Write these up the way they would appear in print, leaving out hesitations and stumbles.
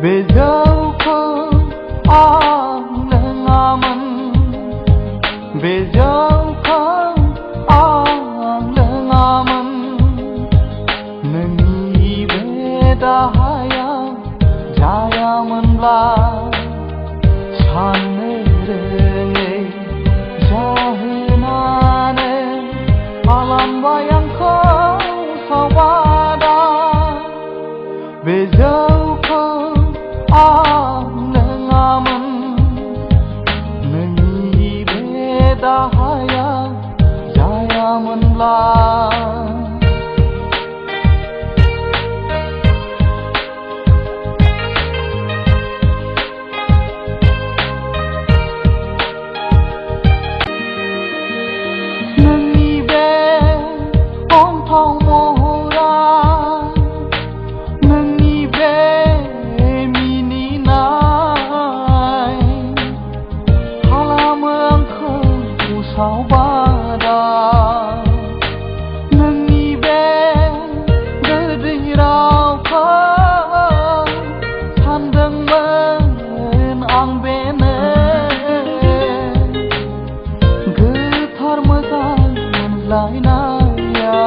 बेजौखौ आं लोङामोन बेजौखौ आं लोङामोन नोंनि बे दाहाया जायामोनब्ला साननो रोङै जाहोनानो खालामबाय आंखौ सावबादा बेजौखौ आं लोङामोन नोंनि बे दाहाया जायामोनब्ला नोंनि बे अन्थाव महरा नोंनि बे मिनिनाय खालामो आंखौ सावबादा नोंनि बे गोदै रावखौ सानदोंमोन आं बेनो गोथार मोजां मोनलायनाया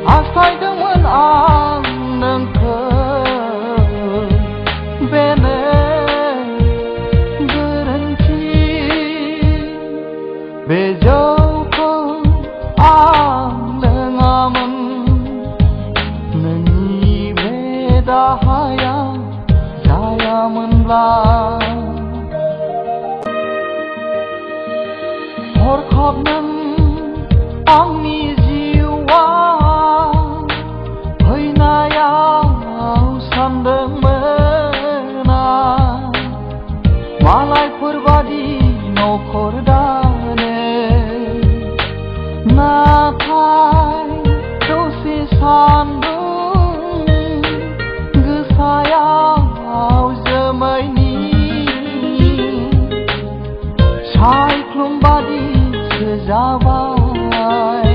हास्थायदोंमोन आं नोंखौ बेनो गोरोन्थि बेजौखौ आं लोङामोन नोंनि बे दाहाया जायामोनब्ला हरखाब नों आंनि जिउआव फैनायाव सानदोंमोन आं मालायफोर बादि नखर दानो नाथाय दसे सान्दुं गोसायाव जोमैनि सायख्लुम बादिसो जाबाय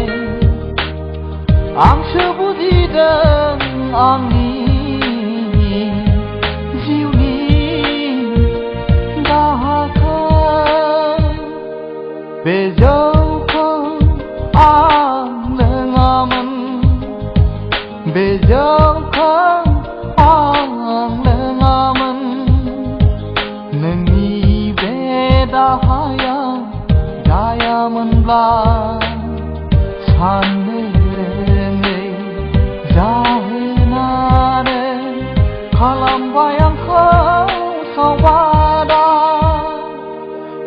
आंसो बुजिदों आंनि जिउनि दाहाखौ बेजौखौ आं लोङामोन बेजौखौ आं लोङामोन नोंनि बे दाहाया जायामोनब्ला साननो रोङै जाहोनानो खालामबाय आंखौ सावबादा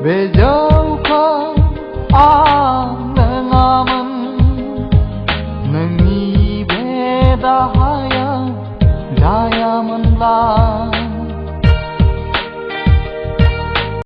बेजौखौ आं लोङामोन नोंनि बे दाहा